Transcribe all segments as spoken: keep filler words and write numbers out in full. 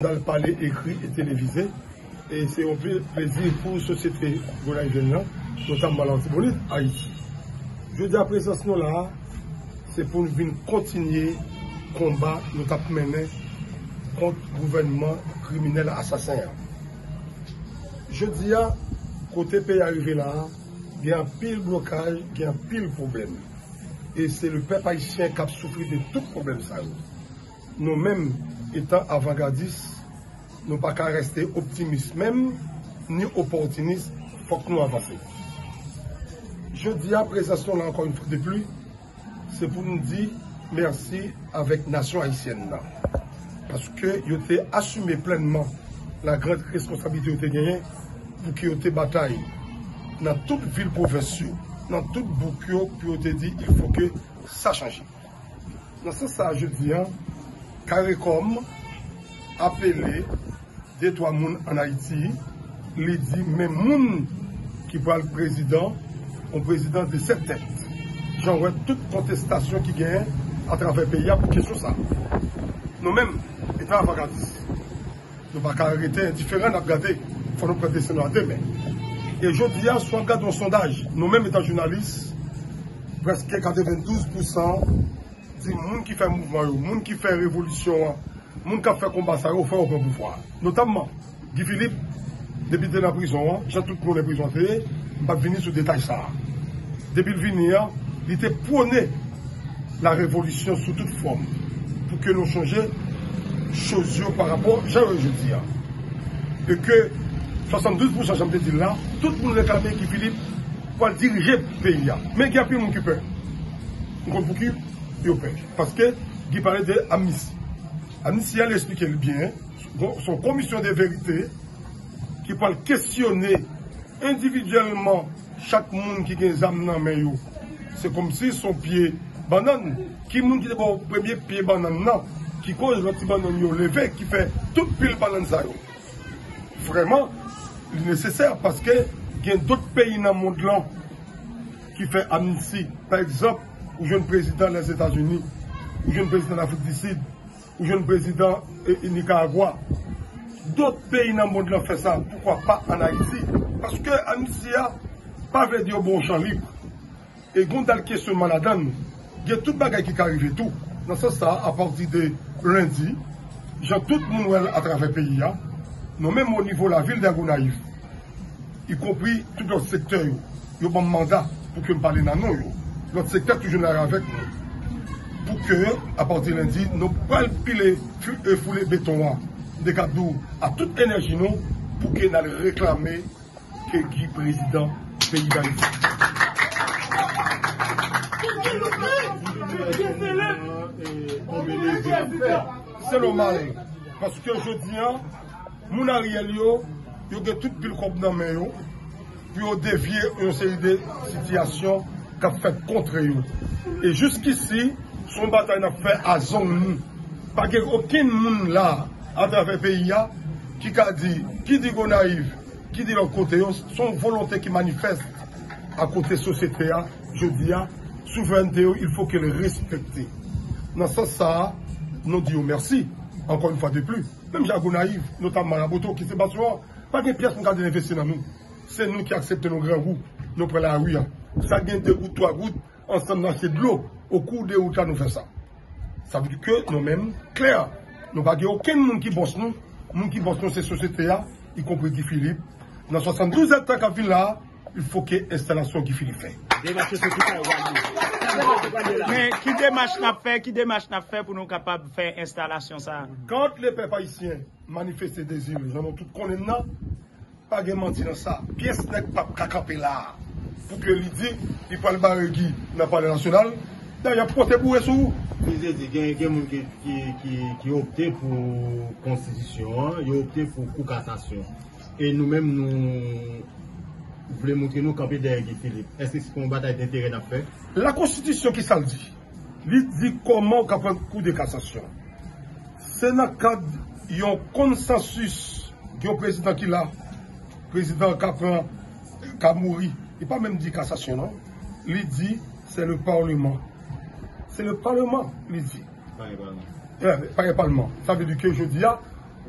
Jounal pale, ekri e televize. E se yon ple- plezi pou sosyete Gonayiv Jèn nan, notamman Latibonit, Ayiti. Jodi a, prezans nou la a, se pou n vin kontinye konba nou t ap mennen kont gouvènman kriminèl asasen an. Jodi a, kote peyi a rive la a, gen anpil blokaj, gen anpil pwoblèm. E se le pèp ayisyen k ap soufri de tout pwoblèm sa yo. Nou menm, etan avangadis, nou pa ka reste optimis menm, ni opòtinis, fòk nou avanse. Jodi a, prezans nou la, ankò yon fwa de pli, se pou nou di mèsi avèk nasyon ayisyèn nan. Paske yo te asime plènman la grande responsabilité yo te genyen pou ke yo te batay nan tout vil pwovens yo, nan tout bouk yo, pou yo te di, il faut que ça change. Nan sans sa a, jodi a, CARICOM apele de twa moun ann Ayiti, li di men moun ki pral prezidan, yon prezidan de sèt tèt. Jan w wè tout kontestasyon ki genyen atravè peyi a pou kesyon sa a. Nou menm, etan avangadis, nou pa ka rete endiferan, n ap gade, fò nou pran destin nou a de men. E jodi a, si w ap gade yon sondaj, nou menm etan jounalis, prèske katrevendouz pousan di moun ki fè mouvman yo, moun ki fè revolisyon an, moun k ap fè konba sa yo, fò yo pran pouvwa a. Notamman, Guy Philippe, depi l te nan prizon an, jan tout moun nan prizon an te ye, m p ap vini sou detay sa a. Depi l vini an, li te pwone la revolisyon sou tout fòm, pou ke nou chanje choz yo pa rapò jan yo ye jodi a. E ke swasanndouz pousan, jan m te di l la, tout moun reklame Guy Philippe pral dirije peyi a. Men gen anpil moun ki pè. M konn pouki yo pè. Paske Guy pale de amnisti. Amnisti a, li eksplike l byen. Bon, se yon komisyon de verite ki pral kesyone endividyèlman chak moun ki gen zam nan men yo. Se kòmsi se yon pye bannann. Ki moun ki te ba w premye pye bannann nan? Ki koz lòt ti bannann yo leve, ki fè tout pil bannann sa yo? Vrèman, li nesesè paske gen dòt peyi nan mond lan ki fè amnisti. Pa egzanp, ou jwenn prezidan Lèzetazini, ou jwenn prezidan Lafrik di Sid, ou jwenn prezidan e, e Nikaragwa. Dòt peyi nan mond lan fè sa, poukwa pa ann Ayiti? Paske amnisti a pa vle di yo ba w chan lib. E gen yon dal kesyonman ladan l. Gen tout bagay ki ka rive tou. Nan sans sa a, apati de lendi, jan tout moun wè l atravè peyi a, nou menm o nivo lavil de Gonayiv, ikonpri tout lòt sektè yo, yo ban m manda pou ke m pale nan non yo. Lòt sektè toujou la avèk nou. Pou ke, apati lendi, nou pral pile, fi- e foule beton an, m te ka di w, a tout enèji nou, pou ke n al reklame ke Guy prezidan peyi Dayiti. Se nòmal, paske jodi a, moun Ariel yo, yo gen tout pil kòb nan men yo, pou yo devye yon seri de sitiyasyon k ap fèt kont yo. E jiskisi, se yon batay n ap fè a zong nou. Pa gen okenn moun la, atravè peyi a, ki ka di, ki di Gonayiv, ki di lòt kote yo, se yon volonte ki manifès akote sosyete a, jodi a, souvrènte yo, il faut ke l respekte. Nan sans sa a, nou di yo mèsi, ankò yon fwa de pli. Menm jan Gonayiv, notamman Raboto, ki se basyon an, pa gen pyès moun ka di l envesti nan nou. Se nou ki aksepte nou grangou, nou pran lari a. Sa gen de gout, twa gout, ansanm n achte dlo, o kou de wout la nou fè sa. Sa vle di ke nou menm, klè, nou pa gen okenn moun ki bòs nou. Moun ki bòs nou se sosyete a, ikonpri Guy Philippe. Nan swasanndouz èdtan k ap vin la a, il faut ke enstalasyon Guy Philippe fè. Demach yo sou ki sa yo pral ye? Men ki demach n ap fè, ki demach n ap fè pou nou kapab fè enstalasyon sa a? Quand le peuple haïtien manifeste désir, jan nou tout konnen l nan, pa gen manti nan sa. Pyès nèg p ap ka kanpe la a pou ke li di li pral bare Guy nan Palè Nasyonal. Dayè, y ap pote boure sou ou. Li te di, gen, gen moun ki, ki, ki, ki opte pou konstitisyon an, yo opte pou kou kasasyon. E nou menm, nou vle montre nou kanpe dèyè Guy Philippe. Èske se pou yon batay denterè n ap fè? Lakonstitisyon, ki sa l di? Li di kòman w ka pran kou de kasasyon. Se nan kad yon konsansis, gen yon prezidan ki la, prezidan ka pran, ka mouri. Li pa menm di kasasyon, non. Li di, c'est le Parlement. C'est le Parlement, li di. Pa gen palman. Eh, pa gen palman. Sa vle di ke jodi a,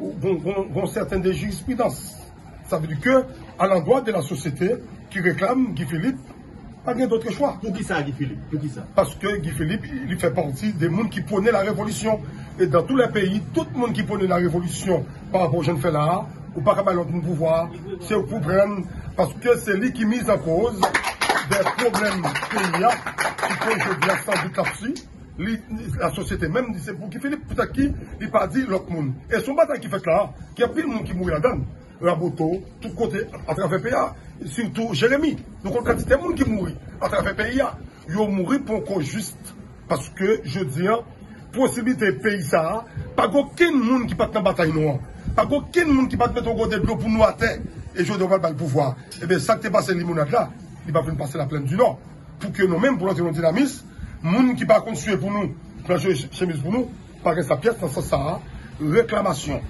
Gon, gon, gon sèten de jirisprudans. Sa vle di ke, à l'endroit de la société qui réclame Guy Philippe, pa gen dòt chwa. Poukisa Guy Philippe? Poukisa? Paske Guy Philippe, li fè pati de moun ki pwone la revolisyon. E dans tous les pays, tout moun ki pwone la revolisyon pa rapò jan n fè la a, ou pa ka bay lòt moun pouvwa, se ou pou pran, paske se li ki miz an koz de pwoblèm peyi a, ki koz jodi a san dout l ap si, li, la sosyete menm di se pou Guy Philippe, poutèt ki li pa di lòt moun. E se yon batay ki fèt la a, gen anpil moun ki mouri ladan l. Raboto, tout kote, atravè peyi a, sitou Jeremi. Nou konn kantite moun ki mouri atravè peyi a. Yo mouri pou yon koz jis. Paske, jodi a, posiblite peyi sa a, pa gen okenn moun ki pa t nan batay nou an. Pa gen okenn moun ki pa t mete yon gode dlo pou nou atè. E jodi a, yo pral ba l pouvwa. Ebyen, sa k te pase Limonad la, li pa vin pase Laplèn di Nò. Pou ke nou menm, pou lantre nan dinamis, moun ki pa konn swe pou nou, planche chemiz pou nou, pa gen sa pyès nan sans sa a, reklamasyon.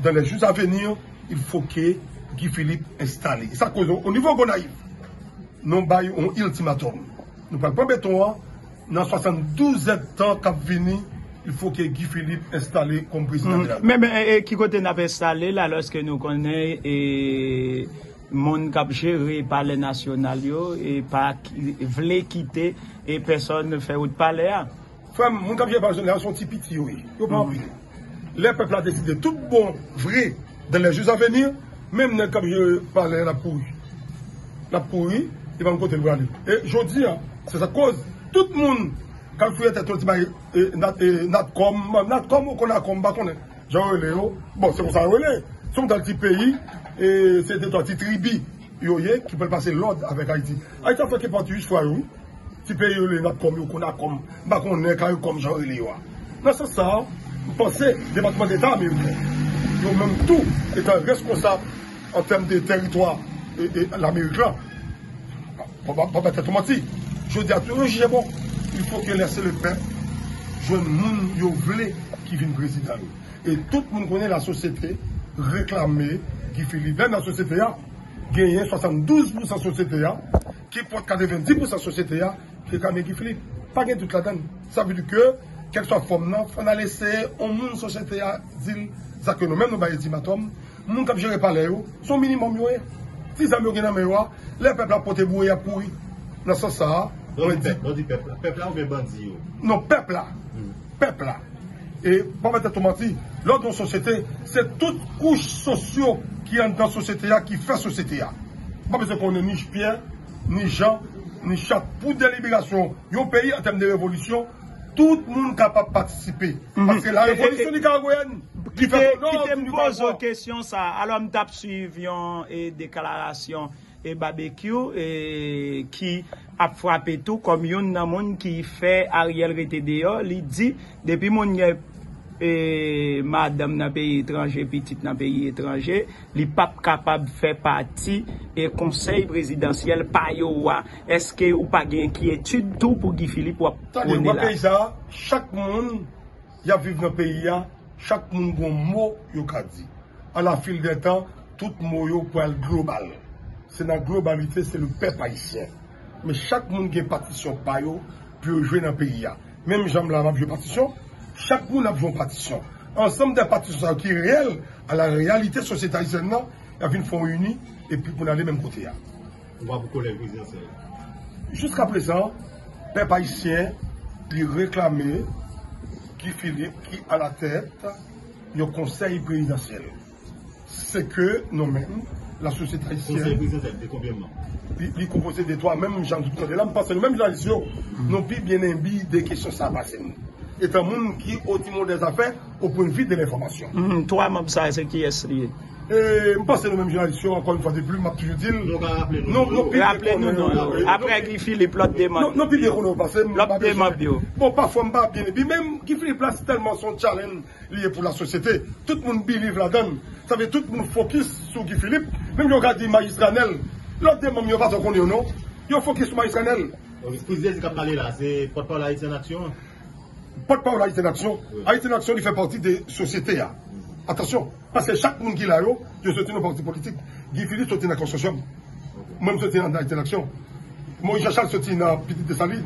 Dans les jours à venir, il faut que Guy Philippe installé. E sa koz, o nivo Gonayiv, nou bay yon iltimatòm. Nou pral pran beton an, nan swasanndouz èdtan k ap vini, il faut que Guy Philippe installé comme président de la République. Men, men, e, e ki kote n ap enstale l, alòske nou konnen, e, moun k ap jere palè nasyonal yo, e pa ki, vle kite, e pèsòn fè wout palè a? Frè m, moun k ap jere palè nasyonal la, se yon ti piti yo ye. Yo pa anpil. Lè pèp la deside tout bon vre, dans les jours à venir, menm nèg k ap jere palè a, l ap kouri. L ap kouri, li pa konn kote l prale. E jodi a, se sa k koz tout moun k al fouye tèt yo ti bay, e, nat, e, natcom, natcom ou konn akòm, m pa konnen jan yo rele yo. Bon, se konsa yo rele. Se yon ti peyi, e, se de twa ti tribi yo ye ki pral pase lòd avèk Ayiti. Ayiti ap fè ke pati uit fwa yo, wi. Ti peyi yo rele natcom, yo konn akòm, m pa konnen kayokòm jan yo rele yo a. Nan sans sa a, m panse Depatman Deta ameriken, yo menm tou, etan reskonsab an tèm de teritwa, e, e, Lamerik la, pa, pa, pa bay tèt ou manti. Jodi a, tou yo jije bon. Il faut que laisser le peuple jwenn moun yo vle ki vin prezidan yo. E tout moun konnen lasosyete reklame Guy Philippe. Lè nan sosyete a, genyen swasanndouz pousan sosyete a, ki pot katrevendis pousan sosyete a, ki reklame Guy Philippe. Pa gen dout ladan l. Sa vle di ke, kèlkeswa fòm nan, fò n al eseye yon moun sosyete a di l sa ke nou menm nou bay iltimatòm, moun k ap jere palè yo, se yon minimòm yo ye. Ti zam yo gen nan men yo a, lè pèp la pote boure, y ap kouri. Nan sans sa a, mwen di. Lè w di pèp la, pèp la oubyen bandi yo? Non, pèp la. Pèp la. E pa fè tèt ou manti, lè w di yon sosyete, se tout kouch sosyo ki anndan sosyete a ki fè sosyete a. Ou pa bezwen konnen ni Pierre, ni Jean, ni Chat. Pou deliberasyon yon peyi an tèm de revolisyon, tout moun kapab patisipe. Paske la revolisyon nikaragweyèn ki fèt o nò di Nikaragwa. Kite m poze w kesyon sa a. Alò, m t ap swiv yon, e, deklarasyon, e, Babekyou, e, ki ap frape tou kòm youn nan moun ki fè Ariel rete deyò. Li di, depi moun gen, e, madanm nan peyi etranje, pitit nan peyi etranje, li p ap kapab fè pati, e, konsèy prezidansyèl pa yo a. Èske ou pa gen enkyetid tou pou Guy Philippe w ap pwone la? Tande, peyi sa a, chak moun y ap viv nan peyi a, chak moun gon mo yo ka di. A la fil dè tan, tout mo yo pral global. Se nan globalite, se le pèp ayisyen. Men chak moun gen patisyon pa yo pou yo jwe nan peyi a. Menm jan m la m ap jwe patisyon, chak moun ap jwe yon patisyon. Ansanm de patisyon sa yo ki reyèl a la reyalite sosyete ayisyèn nan, y ap vin fè yon ini, epi pou n ale menm kote a. Ou pa pou kolèj prezidansyèl la? Jiskaprezan, pèp ayisyen, li reklame Guy Philippe ki alatèt yon konsèy prezidansyèl. Se ke nou menm, lasosyete ayisyèn. Konsèy prezidansyèl de konbyen manm? Li, li konpoze de twa, menm jan nou tande la, m panse nou menm jounalis yo, nou pi byen enbi de kesyon sa a pase nou. Etan moun ki o timon dè zafè, o pwennvi de lenfòmasyon. Mhm, twa manm sa yo, se kiyès li ye? E, m panse nou menm jounalis yo, ankò yon fwa de plis, m ap toujou di l. Nou ka raple nou non yo? Raple nou non yo. Apre Guy Philippe, lòt de manm yo. Nou pi byen konnen yo pase m. Lòt de manm yo. Bon, pafwa m pa byen enbi, men Guy Philippe la, se tèlman se yon challenge li ye pou lasosyete. Tout moun believe ladan l. Sa vle tout moun fokis sou Guy Philippe. Menm jan w ka di Majistra Nèl, lòt de manm yo pa twò konnen yo non. Yo fokis sou Majistra Nèl. Donk, Chris Désir k ap pale la, se pòtpawòl Ayiti an Aksyon an? Pòtpawòl Ayiti an Aksyon. Wi. Ayiti an Aksyon, li fè pati de sosyete a. Atansyon, paske chak moun ki la yo, yo soti nan pati politik. Guy Philippe soti nan konsosyòm. Mwen, m soti nan Ayiti an Aksyon. Moïse Jean Charles soti nan Pitit Desalin.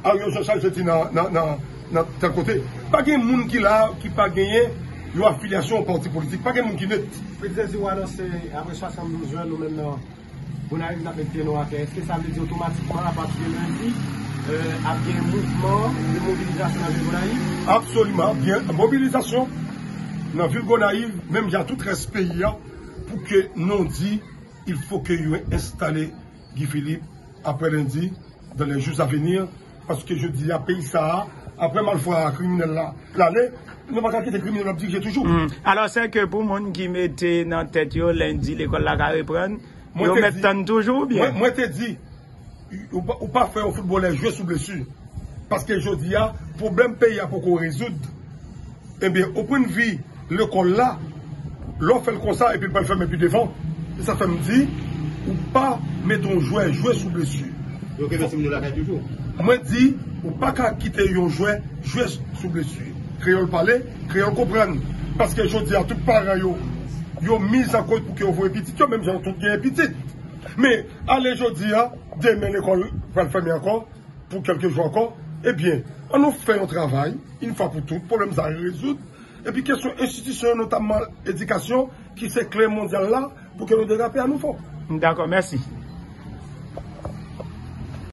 Ariel Jean Charles soti nan, nan, nan, nan tèl kote. Pa gen moun ki la, ki pa genyen yon afilyasyon yon pati politik. Pa gen moun ki net. Prezidan Zi w anonse apre swasanndouz jou nou menm nan Gonayiv n ap met pye nou atè. Èske sa vle di otomatikman apati de lendi ap gen mouvman de mobilizasyon nan vil Gonayiv? Absoliman, gen mobilizasyon nan vil Gonayiv, menm jan tout rès peyi a, pou ke nou di il faut que yo enstale Guy Philippe apre lendi, dans les jours à venir, paske jodi a peyi sa a, apre malfra kriminèl la, l ale, nou pa ka kite kriminèl ap dirije toujou. Alò, se ke pou moun ki mete nan tèt yo lendi lekòl la ka reprann, yo mèt tann toujou oubyen? Mwen te di, ou pa fè yon foutbolè jwe sou blesi. Paske jodi a, pwoblèm peyi a poko rezoud. Ebyen, o pwennvi lekòl la, lè w fè l konsa epi l pral fèmen pi devan, se sa fè m di, ou pa mete yon jwè jwe sou blesi. Yo kenbe timoun yo lakay toujou. Mwen di, ou pa ka kite yon jwè jwe sou blesi. Kreyòl pale, kreyòl konprann. Paske jodi a, tout paran yo, yo miz an koz pou ke yo voye pitit yo, menm jan tout genyen pitit. Men, ale jodi a, demen lekòl pral fèmen ankò, pou kèlke jou ankò, ebyen, ann nou fè yon travay, yon fwa pou tout, pwoblèm sa a rezoud, epi kesyon enstitisyon yo, notamman edikasyon, ki se kle mondyal la, pou ke nou derape anouvo. Dakò, mèsi.